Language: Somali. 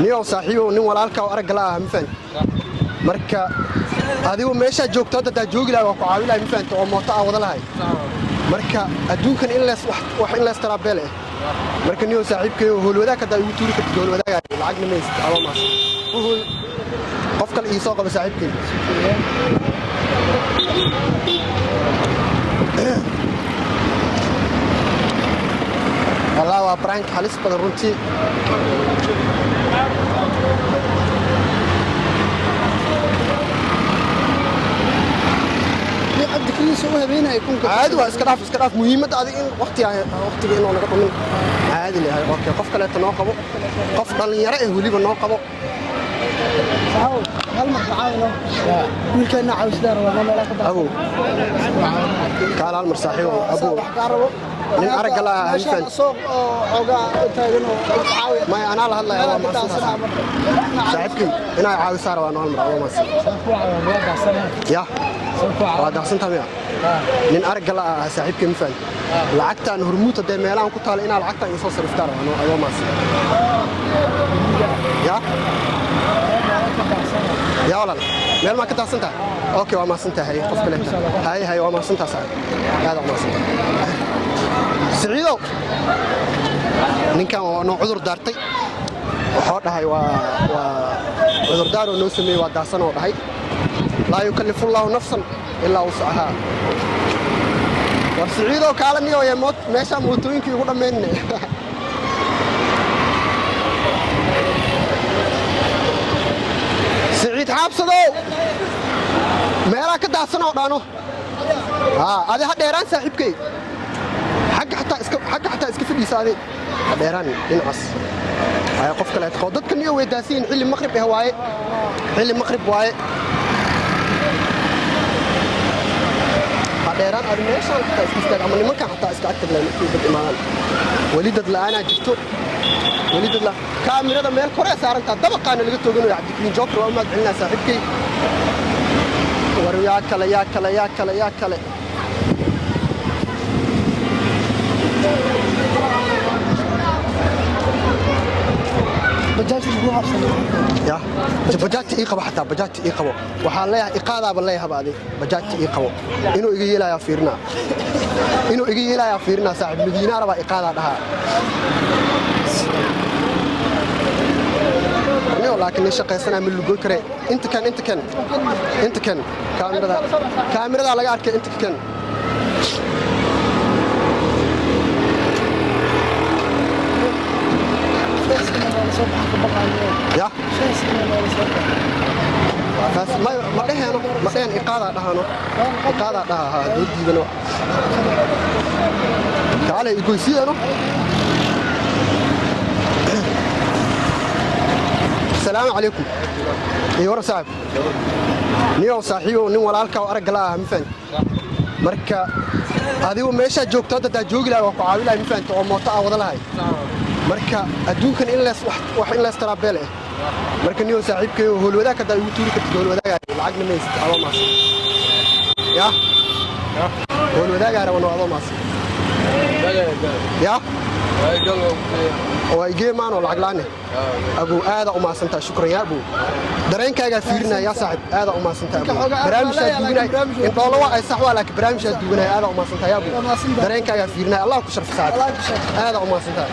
Niyow saaxiibow, nin walaalka oo aragga la ah, ma fahanti? Marka adigu meeshaa joogto hadda hadaa joogi lahay, waa ku caawi lahay, ma fahanti? Oo mooto aa wada lahay. Marka adduunkan in lees wax in lees taraa beel eh. Marka niyow saaxiibkayo, howlwadaag haddaa igu tuuri kartid, howlwadaagaa. Lacagna ma haysid adoo maas. Qof kale ii soo qaba, saaxiibkay. Wallah, waa prank halis badan runtii. Cabdikariin soo u habeenaya kunka. Caadi waa, iska dhaaf, iska dhaaf. Muhiimadda adiga in waqtiga waqtiga inuu naga dhumin, caadi leeyahay. Okay, qof kaleeto noo qabo, qof dhallinyaro eh weliba noo qabo. Saxaw, hal mar caawino wiilkeena, caawisdaa rabaa meelaha ka Abow, kaal hal mar, saaxiibow, abow. Wax kaa rabo. Nin aragga la ah, meeshaan hafan. Soo oo xoogaa taagan oo caawiya. Maya, anaa la hadlaya. Waa mahadsantahay, saaxiibkay. Inaa caawisaa rabaa noo hal mar, adoo mahadsan. Ya waa daaqsantaa miya? Nin aragga la ah, saaxiibkay, ma fahanti? Lacagtaan Hormuud haddee meelahan ku taala, inaa lacagtaan isoo sariftaa rabaa noo, adoo mahadsan. Ya yaa walaal, meel maa ka daadsan tahay? Okay, waa mahadsan tahay. Qof kale. Hay hay, waa mahadsan tahay, saaxiib, aad waa mahadsan tahay. Siciidow, ninkan waa noo cudur daartay. Wuxuu dhahay waa cudurdaar oo noo sameeyey, waa daasan oo dhahay. Laa yukallifu llaahu nafsan illaa wuscahaa. War Siciidow, kaala niyo meeshaa mootooyinkii ugu dhammaynne. Siciid Xaabsadow, meelaa ka daadsan oo dhano. Adi ha dheeraan, saaxiibkey. Xagga xataa iska, xagga xataa iska fadhiisa. Adi ha dheeraan dhinacaas. Haya, qof kale qo. Dadka niyo way daasiyin, xilli maqrib eh waaye, xilli maqrib waaye. Ha dheeraan adi, meeshaan xataa iska istaag, ama nimankan xataa iska agtag leh markii dad imaadaan. Weli dad la'aanaa jirto, weli dad la kaamirada meel kore saarantaa, dabaqaana laga tooganayo. Cabdikariin Joker waa u mahad celinaa, saaxiibkay. War yaa kale, yaa kale, yaa kale, yaa kale? Bajaajta ku habsan. Ya, bajaajta ii qabo, xataa bajaajta ii qabo. Waxaan leeyahay iqaadaaba leeyahaba. Adi bajaajta ii qabo, inuu iga yeelayaa fiirinaa, inuu iga yeelayaa fiirinaa. Saaxiib, Madiinaa rabaa, iqaadaa dhahaa niyo, laakiin nin shaqaysanaa ma lugoy kare. Inta kan, inta kan, inta kan, kaamirada, kaamiradaa laga arkay. Inta kan. Feeskana waa la soo baxa ka baqaayo. Ya. Feeskana waa la soo baxa. Taas ma dheheeno, ma dhehen. Iqaadaa dhahano, iqaadaa dhaha. Ha doo diidano, kaale igoysiyeeno. Asalaamu calaykum iyo waran, saaxib. Niyow saaxiibow, nin walaalka oo aragga la ah, ma fahanti? Marka adigu meeshaa joogto hadda hadaa joogi lahay, waa ku caawi lahay, ma fahanti? Oo mooto aa wada lahay. Marka adduunkan in lees wax in lees taraa beel eh. Marka niyow saaxiibkayo, howlwadaag haddaa igu tuuri kartid, howlwadaagaa. Lacagna ma haysid adoo maas. Ya, howlwadaagaa raba noo, adoo maas. Ya, waa igee maanoo lacag la'aane. Abow, aadaa u mahadsantahay, shukran yaa abow. Dareenkaagaa fiirinaya yaa saaxib, aadaa u mahadsantahay, abow. Barnaamijaa duuganay, indhoolo waa ay sax waa, laakiin barnaamijaa duuganaya. Aadaa u mahadsantahay yaa abow, dareenkaagaa fiirinaya. Allah ku sharfo, saaxib, aadaa u mahadsantahay.